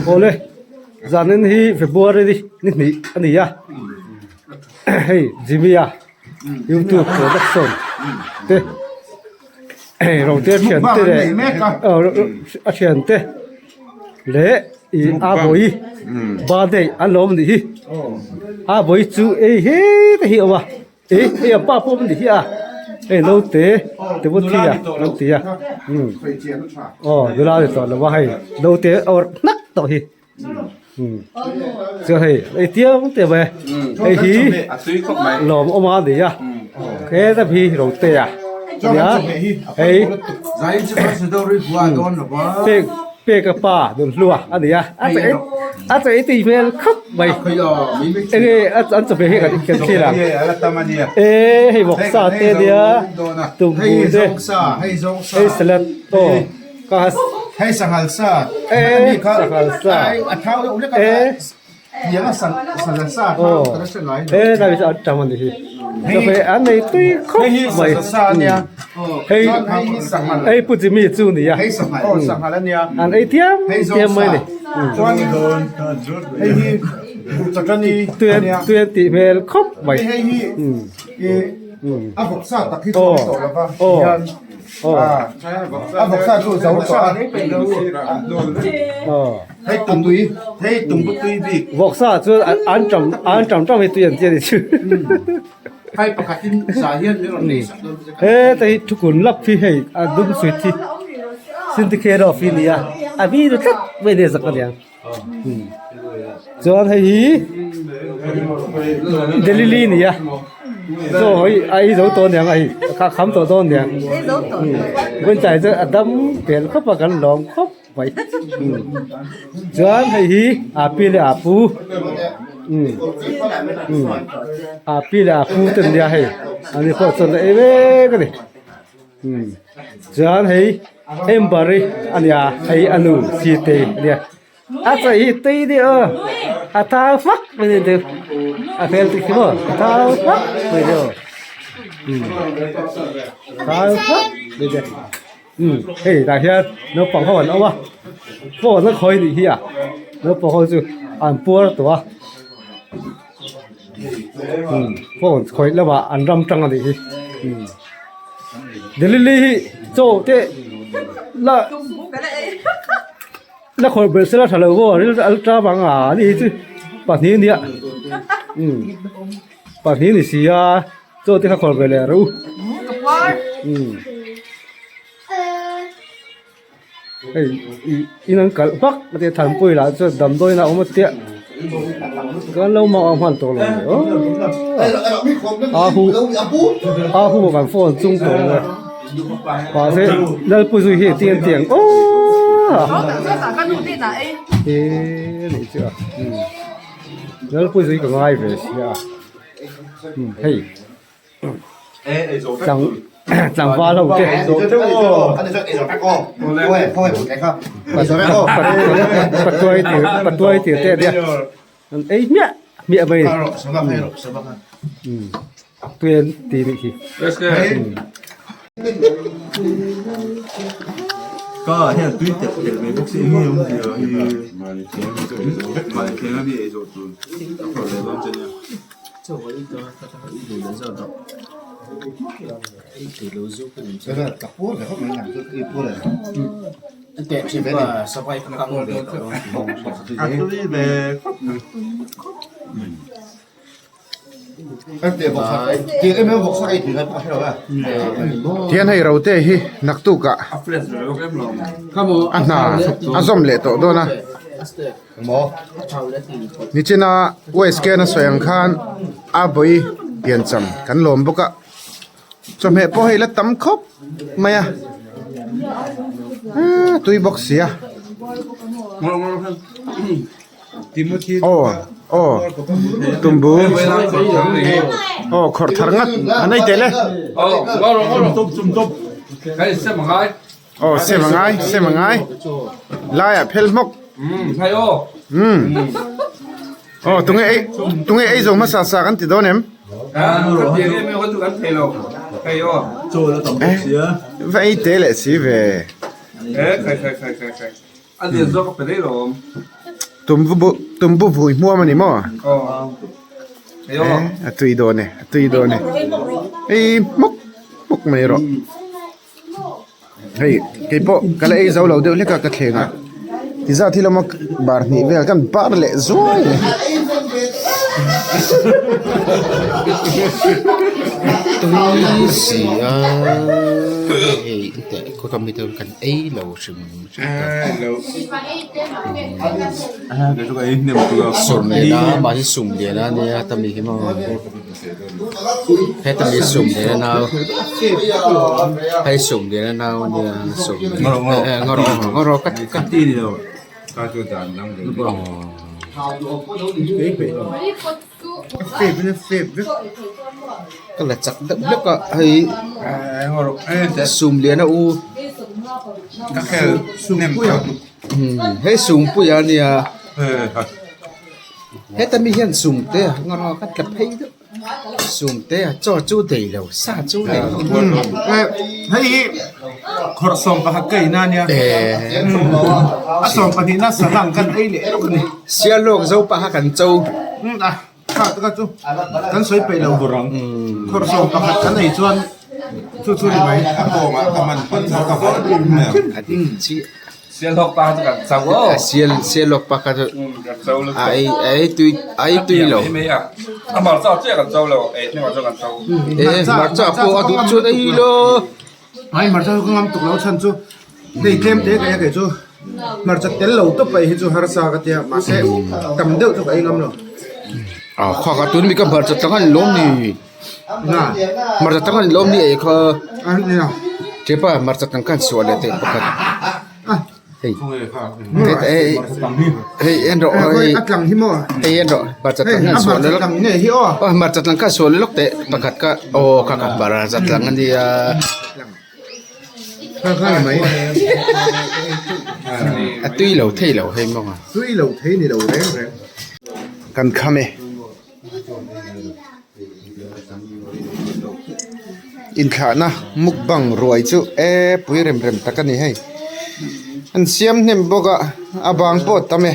Awle zanin hi February ni hnih a ni a hei Jimmy a youtube production te hei rote thian te leh a thian te leh ih a bawi birthday an lo awm a nih hi a bawi chu ei he te hi a awm a. Ih hei a pa pawh ni hi a hei naute te pawh thi a an ti a umm aw nula ni tawh lo a hei naute a awrh hnak tawh hi umm chuan hei ei tiang te mai hei hi lawmawm a ni a heta hi rote a nia hei pek pek a pa nunhlua a ni a a chei a chei tui hmel khawp mai enge an chawhmeh hi kan kan thlir ang e hei vawksa te ania tumbu te hei salad aw ka hei sanghal sa e sanghal sa e aw he lai hi chu an tam anih hi chawhmeh an nei tui khawp mai hei hei pu Jimmy chu a ni a an ei tiam tiam mai a ni tui an tih hmel khawp mai aw aw. A vawksa chu zo tawh a. Hei tumtui, hei tumbu tui bik. Vawksa chu an tam an tam tam hi tui an tia ni chu. Hei pakhatin zah hian min rawn nei sak dawn che. He ta hi thukun lap hi hei a dum suit hi syndicate of hi nia a vi ru tlat mai nia zak aniang. Chuan hei hi Delili nia chaw hi a ei zo tawh aniang a hei a kham tawh dawn aniang vawiin chu a dam tel khawp a kan lawm khawp mai chuan hei hi a pi leh a pu a pi leh a pu te an nia hei ani pawh chuan a ei mek a ni. Chuan hei Amber-i a nia hei a nu Sitei a nia a chawih hi tui deuh aw a thau fak mai ni deuh a hmel te khi maw a thau fak mai deuh aw thau fak mai deuh hei tah hian naupang ho an awm a phone a khawi nih hi a naupang ho chu an puar tawh a phone khawih lamah an ram tang a nih hi. Delili hi chaw te la la khawih belh sela tha lo maw ril a ṭam ang a ni hi chu pahnih a nia umm pahnih a ni si a chaw te kha khawih belh leh rawh u umm hei ih in an kalh vak a tia thanpui lah chuan damdawi in a awm a tia kan lo mau ang hman tawh lo ni aw a hu a hu kan phone chung tawh lo e mahse lalpuzui hi engtin an ti ang aw he nih chu a lalpuzui ka ngai ve sia hei. Tlangval ho te patuai tir patuai tir te ania an ei hmiah hmiah mai tui an ti nih hi. Tihian hei rote hi naktukah a hna a zawm leh tawh dawn a. Nichina USK na sawi ang khan a vawi piancham kan lawm bawk a chawhmeh pawh hei la tam khawp mai a eee tui bawk si a aw aw tumbu aw khawrh thar ngat an ei tel e. Aw sem a ngai sem a ngai laiah phel hmawk umm aw tunge ei tunge ei zo hmasa sa kan ti dawn em va ei te leh si ve tumbu vui hmuam a ni maw a tui dawn e a tui dawn e ei hmawk hmawk mai rawh. Hei keipawh ka la ei zo lo deuh hlek a ka thleng a ti zat hi lawma bar hnih vel kan bar leh zuai a tui si a hei teh khaw kam hi chu kan ei lo hrim hrim ta sawm leh a mahni sum lian a nia ta mi hi maw. Heta mi sum lian a nau hei sum lian a nau ania sum ngaw rawh ngaw rawh ka ka ka la chak deuh hlek a hei sum lian a u hei sumpuia ania. Heta mi hian sumte a nga rawk a tla phei deuh sumte a chaw chu dei lo sa chu nei lo Hei hi khawrh sawm pakhat ka ina ania a sawm pahnihna sahlang kan ei leh lawk a ni. Sialawk zo paha kan cho. A kha taka chu kan sawi peih lo khawrh sawm pakhat kan ei chuan chu chu ni mai. A kawngah ka man hman zawk a vawr mai ang. A dik chiah. Sialawk pa kha chu a ei tui a ei tui lo. E hmarcha pawh a duh chuan ei lo. Ai hmarcha chu ka ngam tuk lo chhan chu hei tlem te ka ei a kei chu hmarcha tel lo tawp a ei hi chu harsa ka tia mahse tam deuh chu ka ei ngam lo. A kha kha tun mi ka hmarcha tlang a ni lawm ni. Hmarcha tlang a ni lawm ni ei kha. Chepa hmarcha tlang khan suah leh teh pakhat. Hei hei en rawh hei hei en rawh hmarcha tlang khan suah leh lawk aw hmarcha tlang khan suah leh lawk teh pakhat kha aw kha kha hmarcha tlang a nia. A tui lo thei lo hei maw. Tui lo thei ni lo reng reng. Kan kham e. Inthlahna mukbang ruai chu e pui rem rem tak a ni hei an siam hnem bawk a a bang pawh a tam e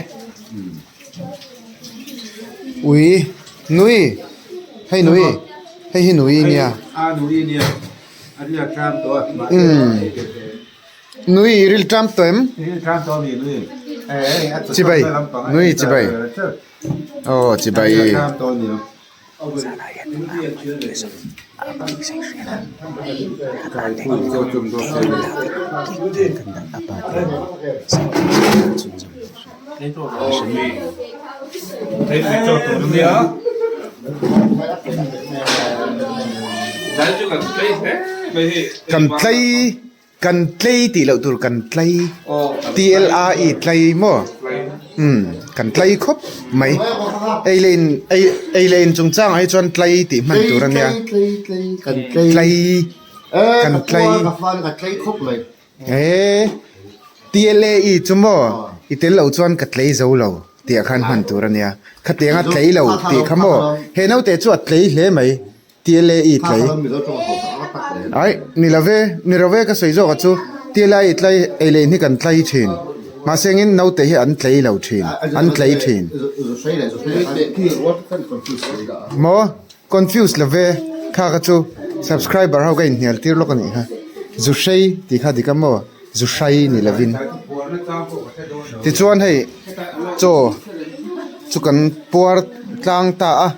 ui nui hei nui hei hi nui nia umm. Nui i ril ṭam tawh em? Chibai nui chibai aw chibai. Kan tlei. Kan tlei tih loh tur kan tlei T L A E tlei maw umm kan tlei khawp mai ei leh in ei ei leh in chungchang ah hi chuan tlei tih hman tur a nia tlei kan tlei he T L A E chu maw i tel loh chuan ka tlei zo lo tih ah khan hman tur a nia khatiang a tlei lo tih kha maw he naute chu a tlei hle mai. TLAE tlai. Ai, ni lo ve, ni lo ve ka sawi zawk a chu. TLAE tlai ei leh in hi kan tlai thin. Mahse engin naute hi an tlei lo thin, an tlei thin. Maw? Confuse lo ve, kha ka chu subscriber ho ka inhnial tir lawk a nih kha. Zuhrei tih kha dik a maw? Zuhrai ni lovin. Tichuan hei chaw chu kan puar tlang ta a.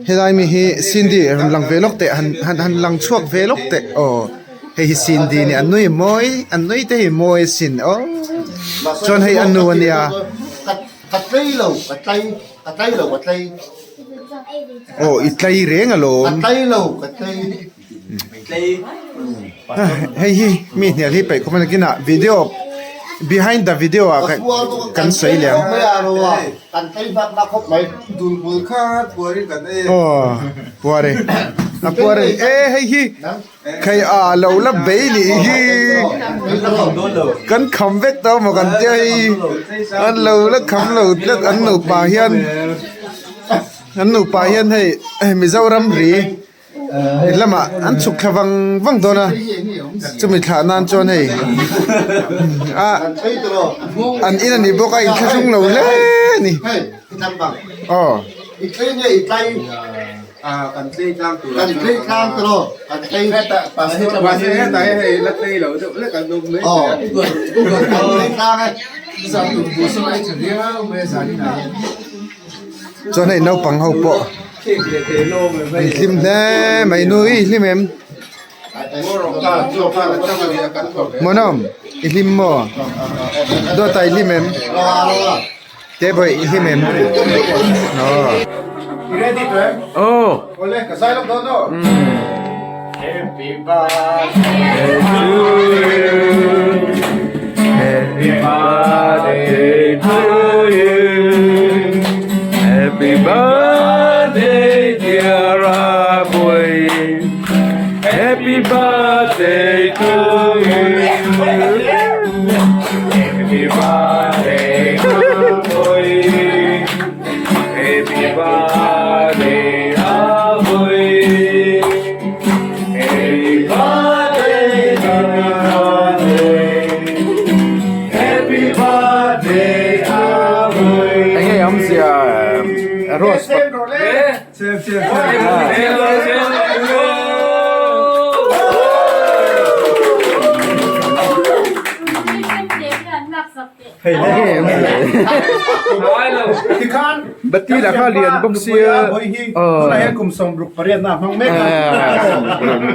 Helai mi hi Cindy rawn lang ve lawk teh han han han lang chhuak ve lawk teh aw hei hi Cindy nia a nui mawi a nui te hi mawi asin aw chuan hei a nu ania. Aw i tlei reng alawm. Hei hi mi hnial hi peih khawp a nakinah video behind the video ah kan sawi leh ang aw puar e. A puar a ni. E hei hi khai a lo la bei nih hi kan kham vek tawh maw kan tia hei an lo la kham lo tlat an nupa hian an nupa hian hei Mizoram ri lamah an chhuk thla vang vang dawn a chumi thlah nan chuan hei a an in a ni bawk a inthlahrung lo hle a ni aw. Chuan hei naupang ho pawh An hlim hle mai nu i hlim em? Hmuhnawm i hlim maw? Dawt ah i hlim em? Tebawih i hlim em? Aw. Happy birthday to you Happy birthday dear Abui Happy birthday to you Happy birthday Abui Happy birthday Abui Happy birthday happy birthday Happy birthday Abui Enge awmzia rose Bati lah kha lian bawk sia Tunah hian kum 68 na hmang mek a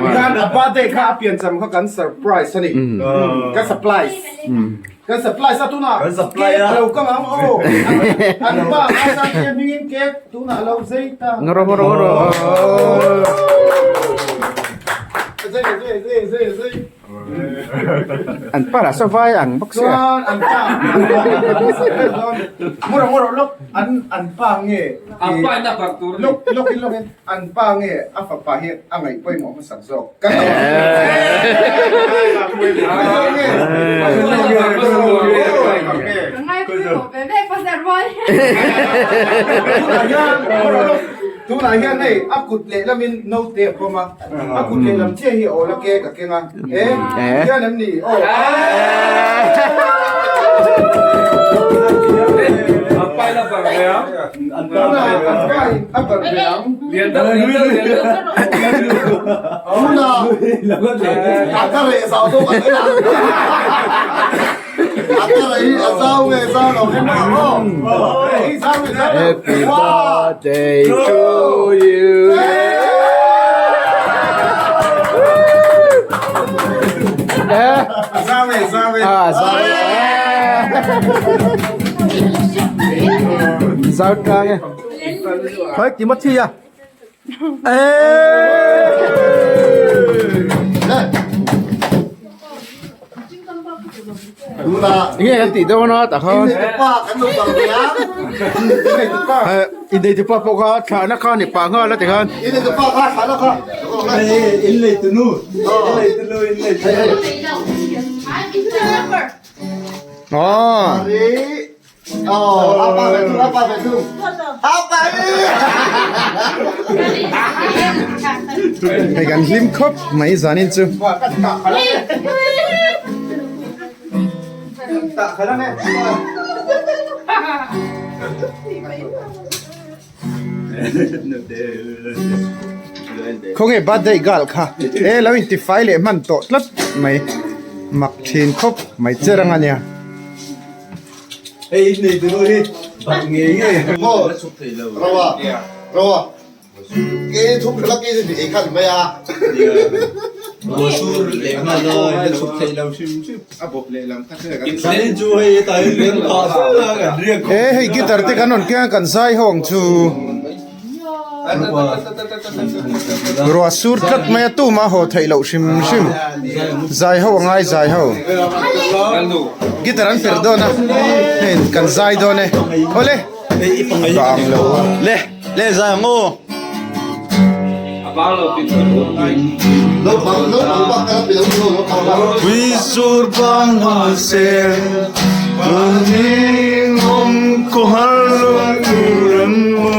tikhan a birthday kha a piancham kha kan surprise a ni kan supplies kan supplies a tunah cake a lo kang ang aw an pa a Santia hmingin cake tunah a lo zei ta Ngaro ngaro ngaro Zei zei zei zei zei An pa lah saw vai ang bawk sia. Chuan an pa Mura mura lawk an an pa nge An pa in a barh tur a ni. Lawk lawk in lawk in an pa nge a fapa hi a ngaih pawimawh hmasak zawk. Kan lo Tunah hian mura lawk tunah hian hei a kut lehlamin naute a pawm a. A kut lehlam chiah hi awl a ke ka keng a. E, hian em ni? Aw. An pa in a barh ve ang. An pa in a barh ve ang. Lian deuh, lian deuh, lian deuh. Tuna a ka reh zau zawk an en ang. A ka reh hi a zau nge zau lo em ang aw. Happy birthday to you. Zau e, zau e. Ah, zau e. Zau tlang e. Khoi Timothy a. Nge kan tih dawn a tah khan Innei tupa pawh kha thlahna kha ni pah nghal a ti khan Aw Hei kan hlim khawp mai zanin chu. Khawnge birthday girl kha e lo in tifai leh hman tawh tlat mai mak thin khawp mai cher ang ania. Hei in nei tunu hi bak ngei ngei Maw Roa Roa ke thum hlak i ni ei khan mai a Brochure leh nghal a la chhuk thei lo hrim hrim a bawp leh lam kha che kan Zanin chu hei hetah hian riak phah fo a kan riak E hei guitar te kan rawn keng a kan zai ho ang chu Ruah sur tlat mai a tumah haw theih loh hrim hrim zai ho a ngai zai ho guitar an perh dawn a hei kan zai dawn e awle a ang lo le le zai ang aw. Puisur pangase Maning om ko harlung turan mo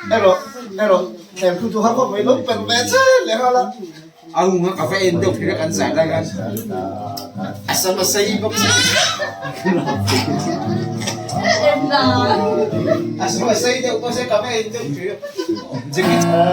Erawh erawh thlem thu thu har khawp mai lo pen ve che leh nghal a. A hung a ka va en deuh phei a kan zai lai khan a sam a sei bawk si a sam a sei deuh bawk si ka va en deuh phei a Jackie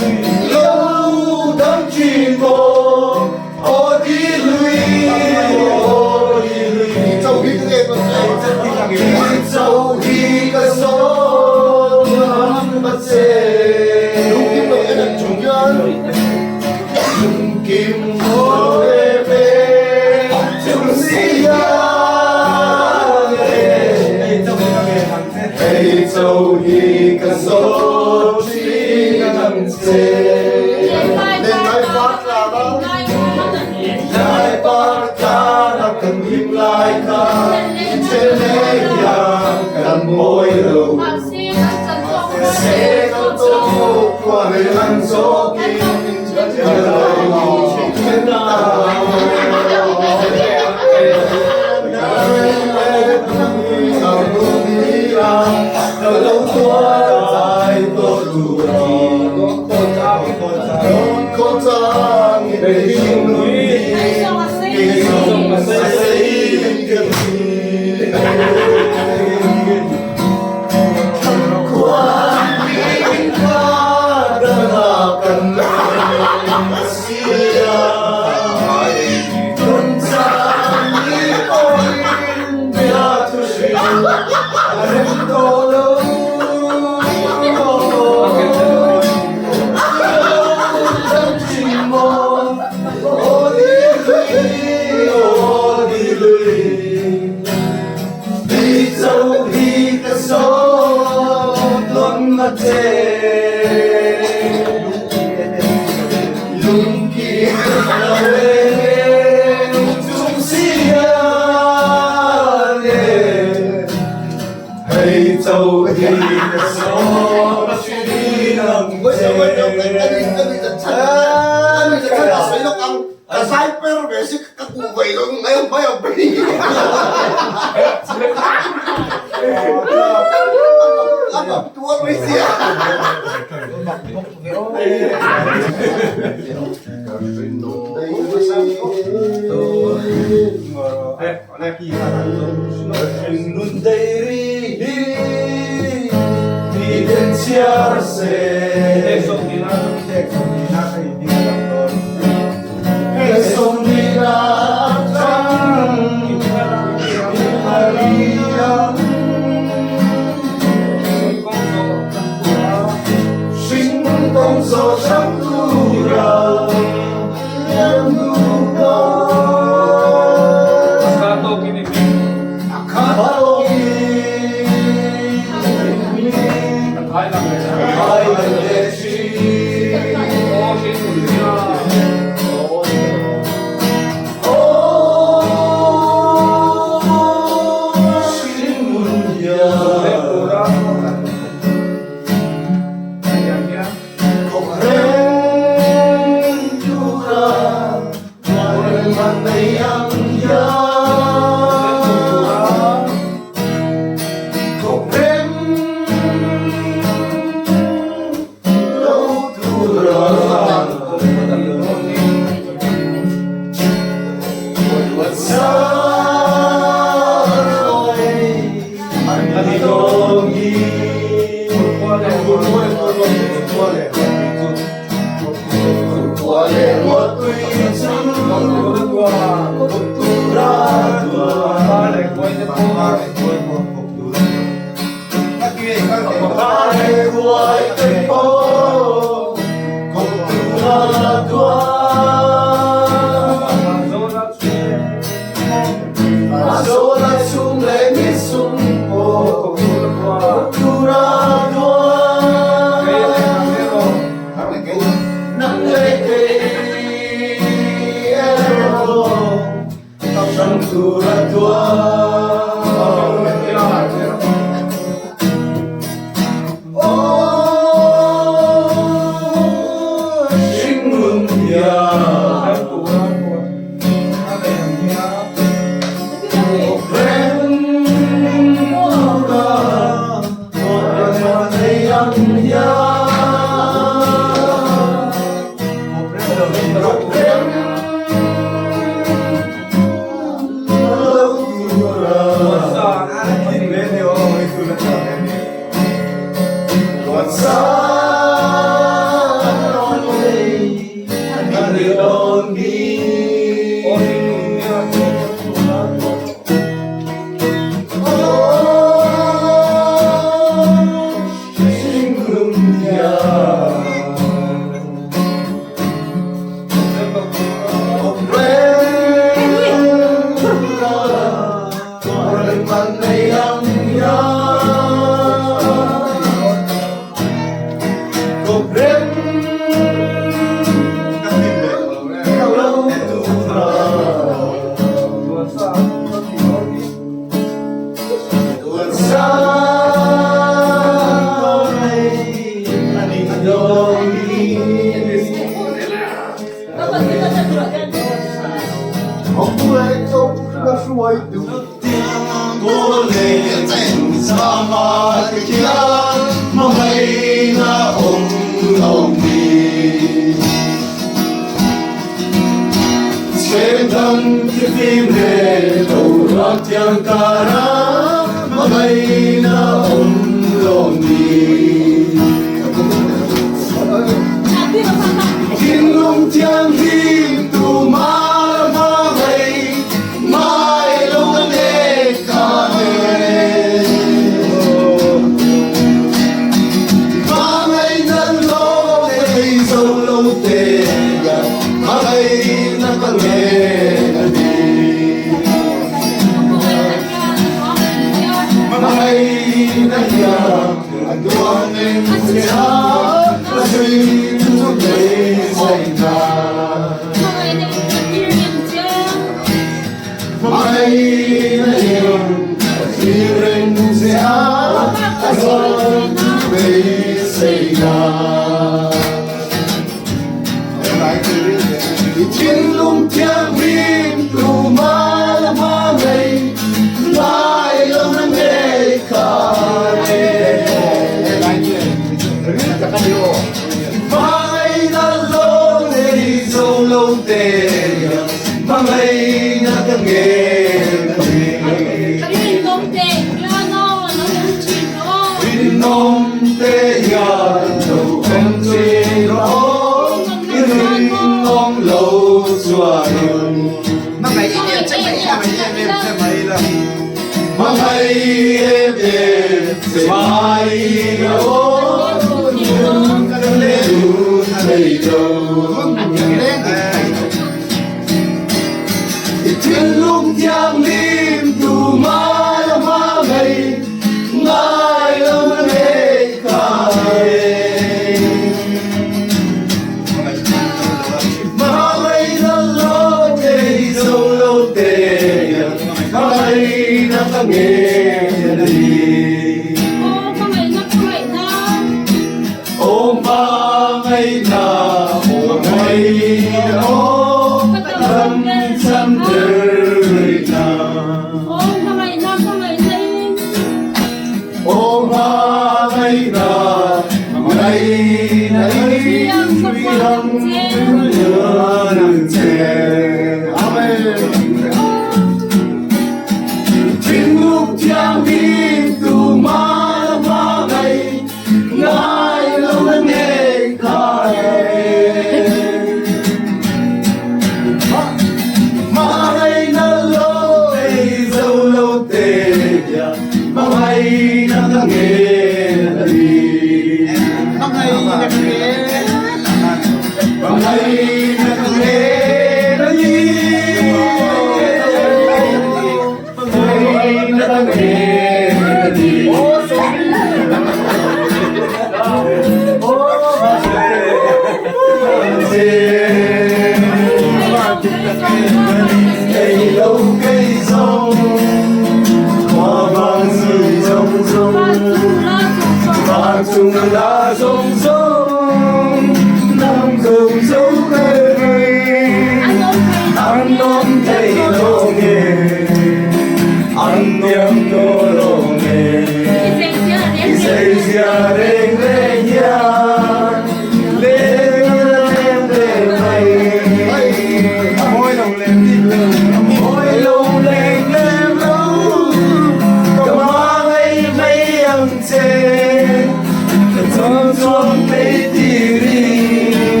chuang tlei tirin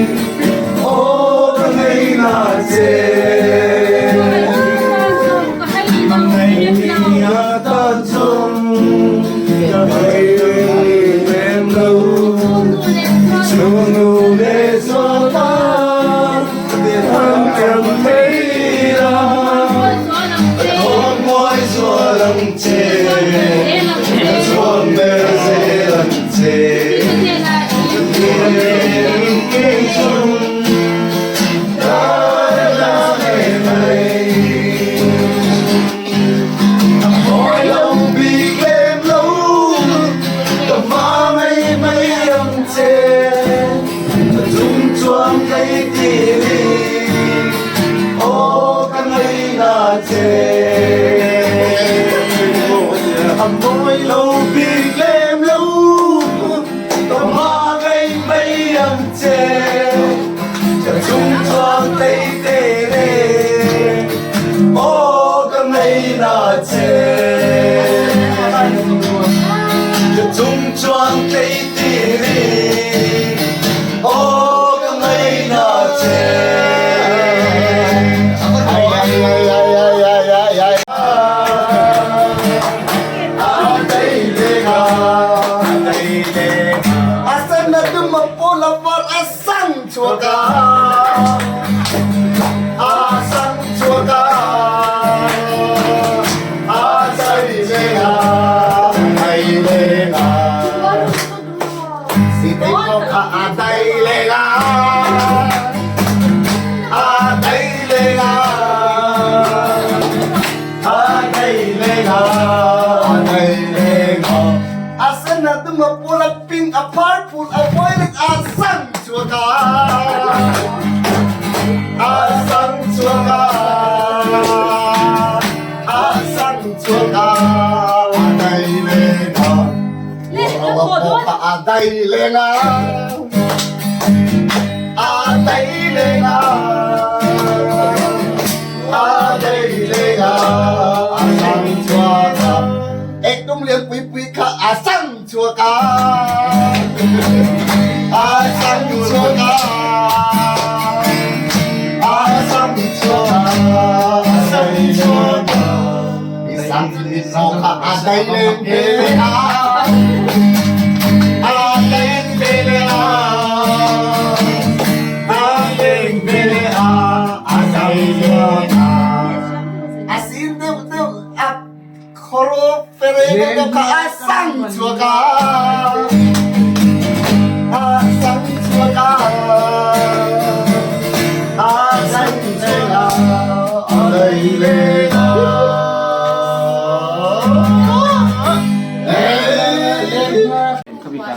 aw ka ngaina che. Hmangaihni atan chuan ka ngaih lem lo. Chhungnu leh zuala thang kem mai la. Ka mawi zual ang che, ka chhuang ber zel ang che. Chutiang kei chung dar la ve mai. A mawi lo bik lem lo, ka hma mai mai ang che. Ka chung chuan tlei tirin aw ka ngaina che. A mawi lo bik lem lo, ka hma ngei mai ang che. Ka chung chuan tlei tirin aw ka ngaina che. Ka chung chuan tlei tirin aw ka ngaina che.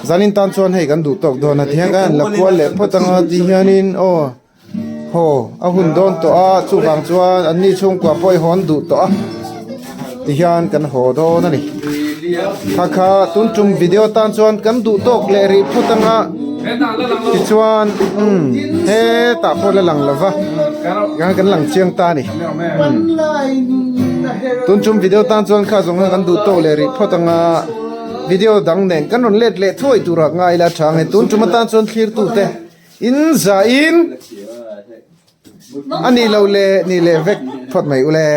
Zanin tan chuan hei kan duh tawk dawn a tihian kan la kual leh phawt anga ti hianin aw haw a hun dawn tawh a chuvang chuan an ni chhungkua pawh i hawn duh tawh a tihian kan haw dawn a ni kha kha tun tum video tan chuan kan duh tawk leh rih phawt anga tichuan umm hetah pawh la lang lova kan lang chiang ta a ni. Tun tum video tan chuan kha zawng kha kan duh tawk leh rih phawt anga video dang nen kan rawn let leh thuai tur ah ngai ila tha ang e tun tum atan chuan thlir tu te in zah in a nih loh leh nih leh vek phawt mai ule.